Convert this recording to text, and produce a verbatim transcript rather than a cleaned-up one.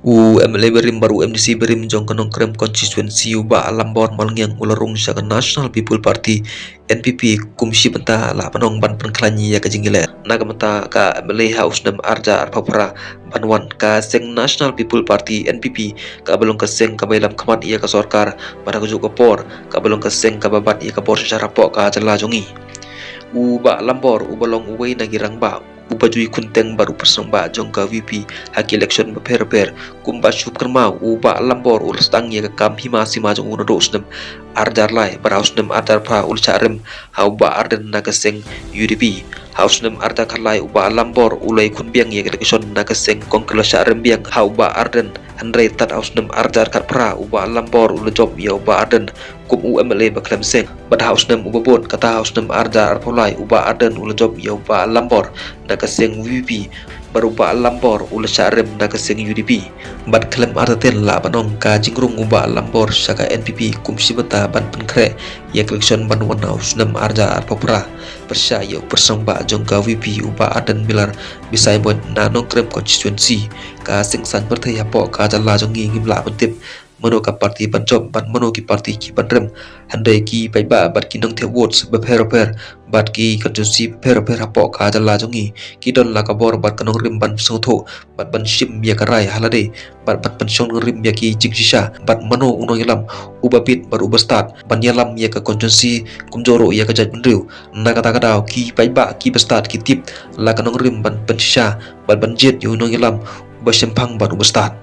U MLA barim bad u MDC barim jong ka Nongkrem constituency u Bah Lambor Malngiang u la rung sha ka National People Party, NPP, kum shi bynta la pynong ban pynkhlaiñ ïa ka jingïaleh. Na ka bynta ka MLA ha u snem arhajar arphew phra ban wan, ka seng National People Party, NPP, kaba long ka seng kaba ïalam khmat ïa ka sorkar, bad ha kajuh ka por kaba long ka seng kaba bat ïa ka bor synshar hapoh ka jylla jong ngi. U Bah Lambor uba long uwei na ki rangbah uba ju ïakhun teng bad u pyrshang bah jong ka VPP ha ki election bapher bapher. Kumba shu pynkynmaw, u Bah Lambor u la sdang ïa ka kam hima sima jong u naduh u snem arhajar lai, bad ha u snem arhajar phra u la shah rem ha u Bah Ardent na ka seng UDP. Ha u snem arhajar khatlai u Bah Lambor u la ïakhun biang ïa ka election na ka seng Congress, u la shah rem biang ha u Bah Ardent. Hynrei tad ha u snem arhajar khatphra u Bah Lambor u la jop ïa u Bah Ardent kum u MLA ba khlem seng. Bad ha u snem uba bud, kata ha u snem arhajar arphew lai, u Bah Ardent u la jop ïa u Bah Lambor na ka seng VPP, bad u Bah Lambor u la shah rem na ka seng UDP. Bad khlem artatien la ban ong ka jingrung u Bah Lambor sha ka NPP kum shi bynta ban pynkhreh ïa ka election ban wan ha u snem arhajar arphew phra, pyrshah ïa u pyrshang bah jong ka VPP u Bah Ardent Miller Basaiawmoit na Nongkrem constituency. Ka seng saiñ pyrthei hapoh ka jylla jong ngi ngim lah ban tip mano ka party ban jop bad mano ki party ki ban rem. Hynrei ki paidbah bad ki nongthep votes bapher bapher bad ki constituency bapher bapher hapoh ka jylla jong ngi ki don la ka bor bad ka nongrim ban sngewthuh bad ban shim ïa ka rai ha lade, bad ban pynshong nongrim ïa ki jingshisha bad mano u nongïalam uba bit bad uba stad ban ïalam ïa ka constituency kumjuh ruh ïa ka jaitbynriew. Na kata ka daw ki paidbah kiba stad ki tip la ka nongrim ban pynshisha bad ban jied ïa u nongïalam uba shemphang bad uba stad.